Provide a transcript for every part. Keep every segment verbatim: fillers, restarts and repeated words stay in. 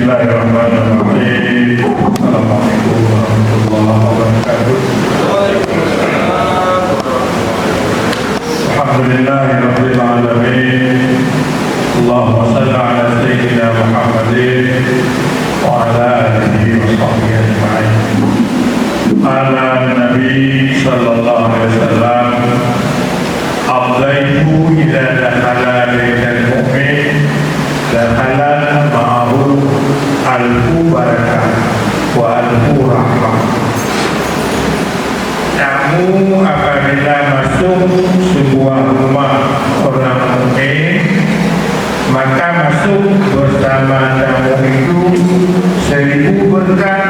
Bismillahirrahmanirrahim. Assalamualaikum warahmatullahi wabarakatuh. Alhamdulillahirabbil alamin. Allahumma shalli ala sayyidina Muhammadin wa ala alihi wa sahbihi ajma'in. Qala Nabi sallallahu alaihi wasallam, "Ad-dhaifu idza dakhala baital mu'min, dakhala ma'ahu alfu barakah wa alfu rahmah." Tamu apabila masuk sebuah rumah orang mukmin, maka masuk bersama tamu itu seribu berkat,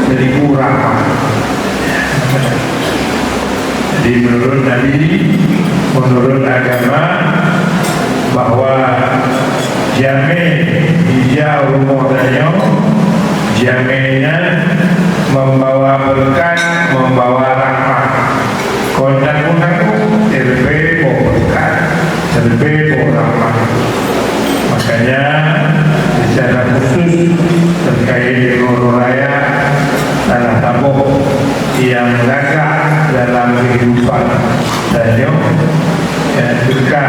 seribu rahmat. Jadi, menurut Nabi, menurut agama, bahwa jamé jijak rumoh tanyoe, jamé nyan membawa berkat, membawa rahmat. Kon tanggong-tanggong, leubeh boh berkat, leubeh boh rahmat. Makanya, secara khusus terkait dengan raya, salah saboh nyang lagak dalam kehidupan tanyoe, nyang teuka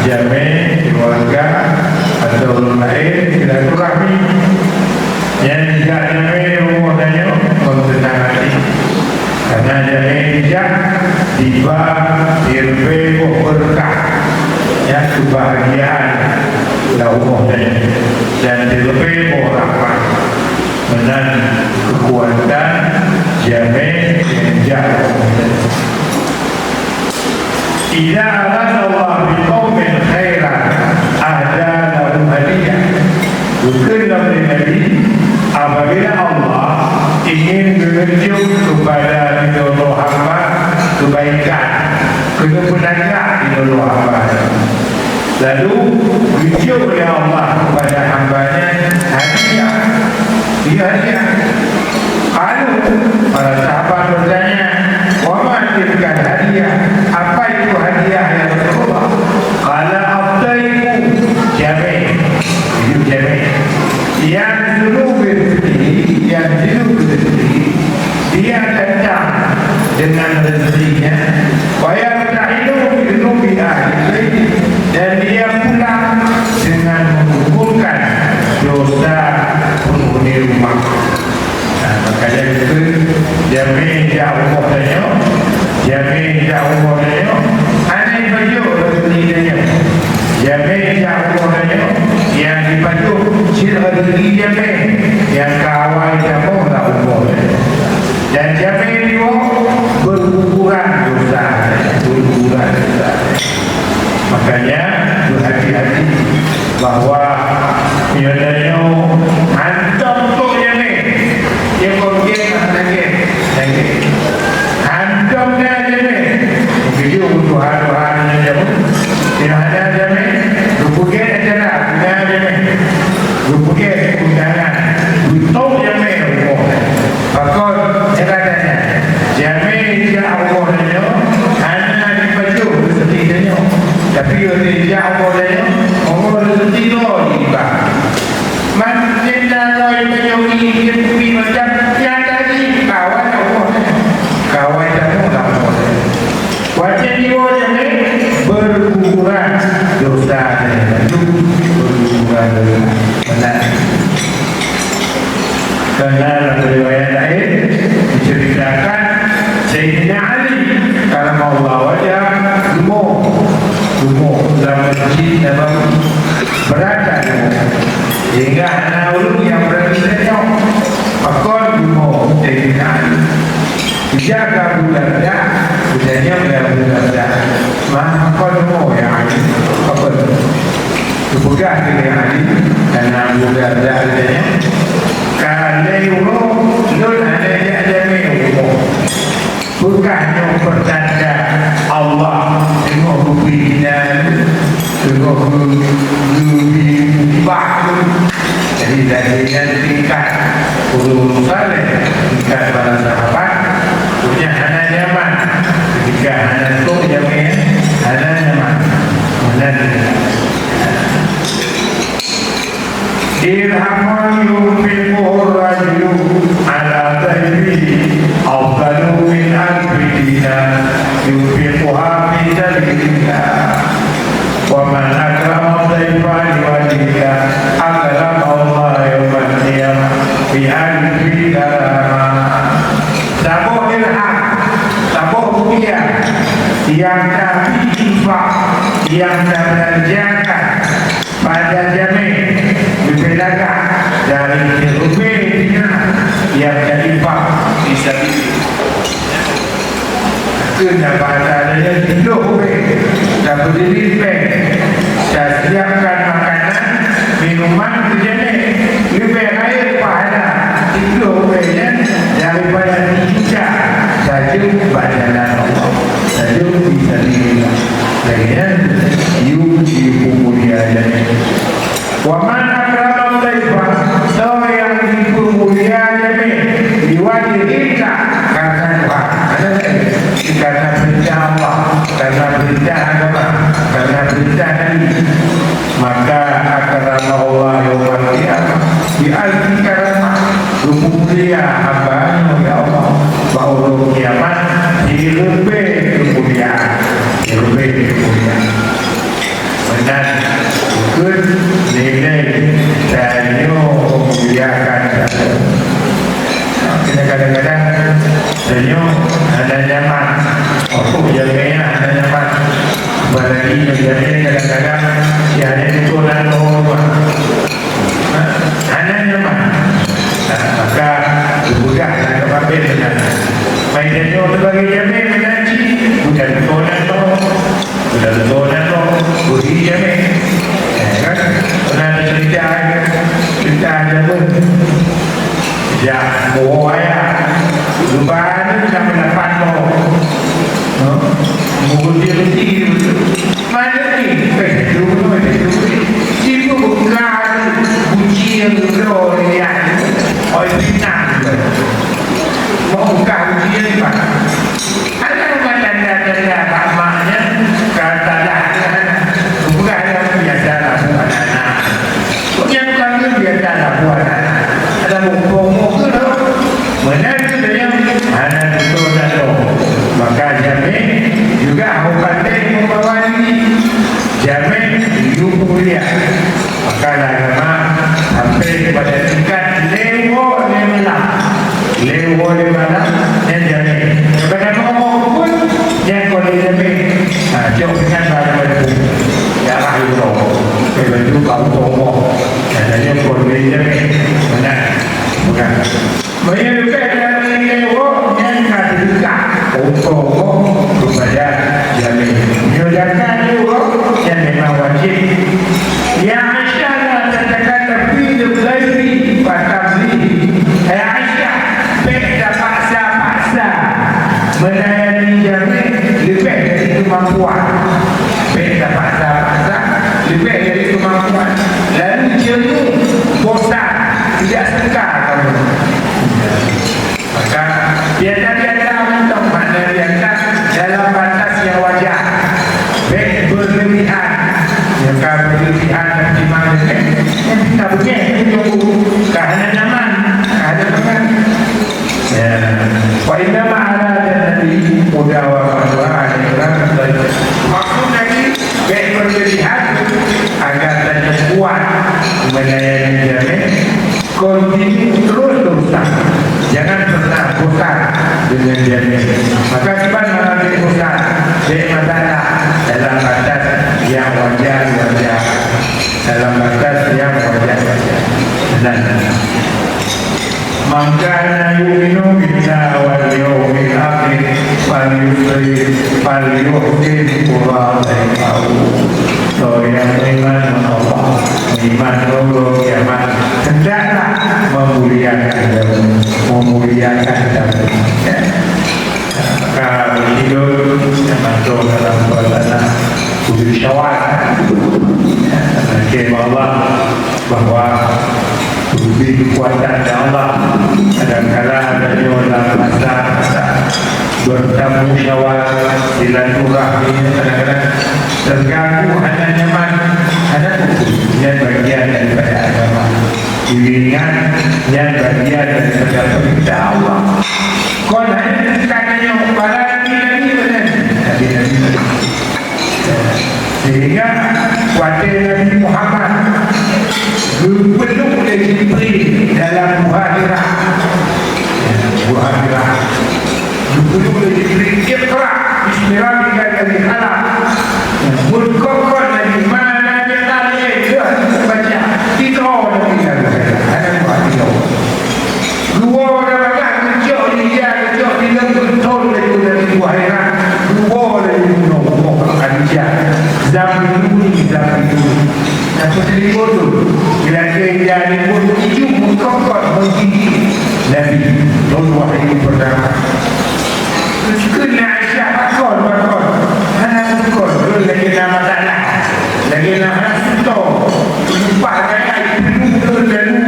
jamé keluarga atau ureueng laén silaturahmi. Nyang jijak jamé rumoh tanyoe ngon seunang até. Karena jamé jijak diba leubeh boh beureukat, nyang keubahgiaan lam rumoh tanyoe, dan leubeh boh rahmat. Meunan keukuatan jamé nyang jak. "Idza aradallahu biqaumin khairan, ahda lahum hadiyah." Geukheun lom lé Nabi, apabila Allah ingin geuneujok keupada sidroe hamba keubaikan, keuneuk peunagak sidroe hamba. Lalu geujok lé Allah kepada hamba nyan hadiah. Iya hadiah. Lalu para sahabat bertanya, "Wa ma tilkal hadiah?" Apa itu hadiah, ya Rasulullah? Qala, "At-thaifu," jamé. Itu jamé. Yanzilu birizqihi, yanzilu birizqihi. Dia datang dengan rezekinya. Wa yartahilu bi dzunubi ahli bait, dan dia pulang dengan mengumpulkan dosa penghuni rumah. Nah, makanya geukheun jamé jak rumoh tanyoe, jamé jak rumoh tanyoe, hana jipajoh rezeki tanyoe. Jamé jak rumoh tanyoe, nyang jipajoh cit rezeki jamé nyang ka awai tamong lam rumoh tanyoe. Dan jamé nyoe berguguran dosa, berguguran dosa. Makanya, berhati-hati bahwa nyoe tanyoe hantom trok jamé. Nyang kon gét, hana gét, hana gét. Hantom na jamé. Mungkin juga butuh hana-hana jamé. Nyang hana jamé, geupeugét acara, na jamé. Geupeugét undangan, geutok jamé rumoh. Pakon, nyang ka tanya, jamé jak rumoh tanyoe, hana jipajoh rezeki tanyoe. Tapi, watèe jak rumoh tanyoe, monggo rezeki droe jiba. Man, nyang na lôn tanyoe ngieng, ngieng macam, nyang tadi, kawan rumoh tanyoe. Kawan tanyoe lam rumoh tanyoe. Watèe jiwoe jamé, berguguran dosa tanyoe. Berguguran dosa. Meunan. Karena lam riwayat laén diceritakan Sayyidina Ali karamallahu wajhah geumoe, geumoe lam Masjid Nabawi. Brat that geumoe. Sehingga hana ureueng nyang beurani tanyong pakon geumoe Sayyidina Ali. Geujak keu Abu Darda, geutanyong lé Abu Darda, "Ma, pakon geumoe ya Ali? Pakon?" Geupeugah lé Ali, karena Abu Darda geutanyong, "Ka lhèe uroe lôn hana jak jamé u rumoh. Peue kah nyoe peutanda Allah teungoh geubri hina lôn, teungoh geu-, geubri musibah lôn?" Jadi, lagèe nyan tingkat ureueng saleh, tingkat para sahabat, punya hana nyaman. Ketika hana trok jamé, hana nyaman. Meunan. Dirhamun yunfiq ينفقها في سبيل الله. ومن أكرم ضيفا لوجه الله أكرمه الله يوم القيامة بألف كرامة. Saboh dirham, saboh rupiah nyang tabri infak, nyang tabelanjakan pada jamé, leubeh lagak dari siribèe dinar nyang tainfak fi sabilillah. Keu na pahala nyan siplôh ribèe, tapeudiri péng, tasiapkan makanan, minuman keu jamé, leubeh rayeuk pahala siplôh ribèe nyan daripada sijuta tajeuet bak jalan Allah, tajeuet fi sabilillah. Lagèe nyan, yue, yue peumulia jamé. Wa man akrama dhaifa, soe nyang jipeumulia jamé, liwajhillah, karena Tuhan. Karena perintah Allah, karena perintah agama, karena perintah Nabi, maka akramahullah yaumal qiyamah bi alfi karamah. Geupeulia hamba nyoe, ya Allah, bak uroe kiamat, siribèe keumuliaan, siribèe keumuliaan. Meunan bukon nilai tanyoe meumuliakan tanyoe. Kadang-kadang tanyoe hana nyaman, waktu jamé hana nyaman. Apalagi jamé kadang-kadang si hana tutoe nan lôn rumoh. Hana nyaman. Nah, maka geupeugah lam kaban bèk meunan. Pai tanyoe sebagai jamé meunan cit, bukan tutoe nan lôn. Bukan tutoe nan lôn, budi jamé. Eh, kan? Pernah ada cerita, cerita jamé. Jak bawa ayah. Leubeh ada nak mendapat lôn. Huh? Mungkin dia mesti gitu. Mana ni? Eh, dulu, eh, dulu. Itu bukan kucing, bro, ya. Oh, itu binatang. Mau buka kucing, Pak. Ada rumah tangga-tangga bak mak nyan, ka salah nyan. Bukan yang biasa lah, bukan anak. Nyang ka lheueh biasa lapoe hana. Ada muphom-muphom keunoe. Meunan keuh nyang hana tutoe-tutoe. Maka jamé juga harôh pandai membawa diri. Jamé yue peumulia. Maka lam agama sampai kepada tingkat lhèe woe lhèe malam. Lhèe woe lhèe malam, nyan jamé. Kadang-kadang mau pun, nyan kon lé jamé. Ha, cok dengan barang baru. Darah uroe. Lepas tu, bak uroe. Katanya kon lé jamé. Meunan. Meunan. Meunyoe leubeh dari lhèe woe, nyan ka teudeukah uroe kepada jamé. Meunyoe daka lhèe woe, nyan memang wajib. Ya Aisyah, la tatakallafi li dhaifi fatamlihi. Hai Aisyah, bèk tapaksa-paksa melayani jamé leubeh dari kemampuan. Bèk tapaksa-paksa leubeh dari kemampuan. Lalu jenuh, bosan, tidak suka kamu. Maka biasa-biasa mantong, makna biasa dalam batas yang wajar. Bèk berlebihan. Nyang ka berlebihan dan gimana, eh? Nyang kita beungèh, tunggu. Ka hana nyaman, ka hana nyaman. Ya. Wa innama arada Nabi mudawamatuha alaihi. Maksud Nabi, bèk berlebihan, agar tanyoe kuat melayani jamé. Kontinu terus-terusan. Jangan pernah bosan dengan jamé. Maka kiban hana bosan, bèk masalah, dalam batas yang wajar-wajar. Dalam batas yang wajar-wajar. Nah, man kana yu'minu billahi wal yaumil akhir falyukrim, falyukrim dhaifahu. Soe nyang meuiman ngon Allah, meuiman ngon uroe kiamat, hendaklah memuliakan tamu, memuliakan tamu. Ya. Maka begitu, yang masuk dalam suasana bulan Syawal. Ya, terima kasih Allah bahwa lebih kekuatan dari Allah. Kadang-kadang ada juga dalam masa bertamu Syawal, silaturahmi, kadang-kadang terganggu, hana nyaman, hana fokus. Nyan bagian daripada agama. Ingat, nyan bagian daripada perintah Allah. Kon hana teuka tanyoe, para nabi-nabi meunan. Nabi Nabi halal. Meukoh-koh Nabi, mana Nabi halal, dia baca. Itu Nabi halal. Ada buat dia. Dua orang bagah keucok di dia, keucok di dalam beutôi laju Nabi buah heran. Dua laju bunoe, bunoe Khadijah. Zamiluni, zamiluni. Nah, peuseulingkuh tu, geulakée ija lingkuh tujoh meukokot meutinggi Nabi, lôn wahyu peurtama. Keukeuen lé Aisyah, pakon, pakon. Hana pakon, lôn lagée na masalah. Lagée na hana seutôt. Lumpah gaya, ipeuleueh lôn lalu,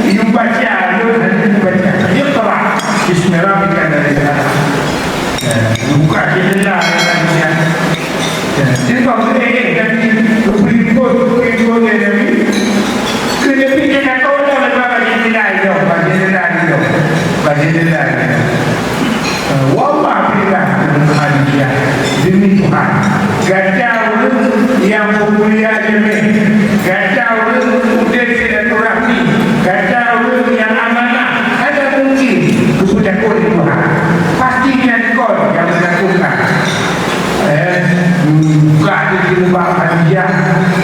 iyue baca, lôn hana baca. Iqra, bismi rabbikal ladzi khalaq. Eh, buka jendela, ya. Jadi, bak meudeh, eh, Nabi, geupeurikot, geupeurikot lé Nabi. Keu Nabi, dia kata, "Oh, bak jendela nyoe, bak jendela nyoe, bak jendela nyoe." Eh, wallah billah, Khadijah, demi Tuhan, gata ureueng nyang peumulia jamé, gata ureueng udeb silaturahmi, gata ureueng nyang amanah, hana mungkin geupeutakot lé Tuhan. Pasti nyan kon nyang meutakot. Eh, buka jilbab Khadijah,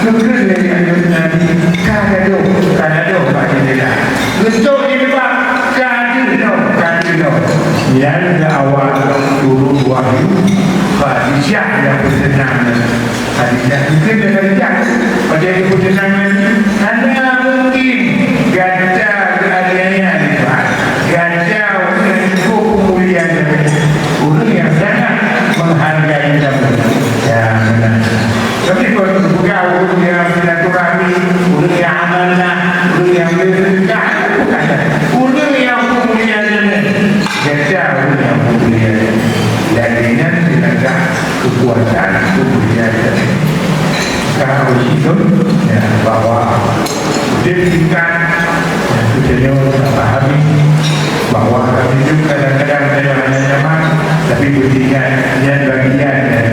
geukheun lé aneuëk Nabi, ka gadôh, ka gadôh bak jendela. Geucok jilbab, ka deuh lom, ka deuh lom. Nyan awai turun wahyu, Khadijah nyang peuseunang. Khadijah, geukheun lé Khadijah, padahai geupeuseunang Nabi, hana mungkin gata geuaniaya lé Tuhan. Gata ureueng nyang cukup peumulia jamé. Ureueng nyang sangat menghargai jamé. Ya, benar. Tapi kalau peugah ureueng nyang silaturahmi, ureueng nyang amanah, ureueng nyang bersedekah, bukan. Ureueng nyang peumulia jamé. Gata ureueng nyang peumulia jamé. Dan dengan tenaga kekuatan peumulia jamé. Sekarang begitu, ya, bahwa Udeb singkat, nyang geutanyoe tapahami bahwa hidup kadang-kadang tanyoe hana nyaman, tapi beuingat nyan bagian dari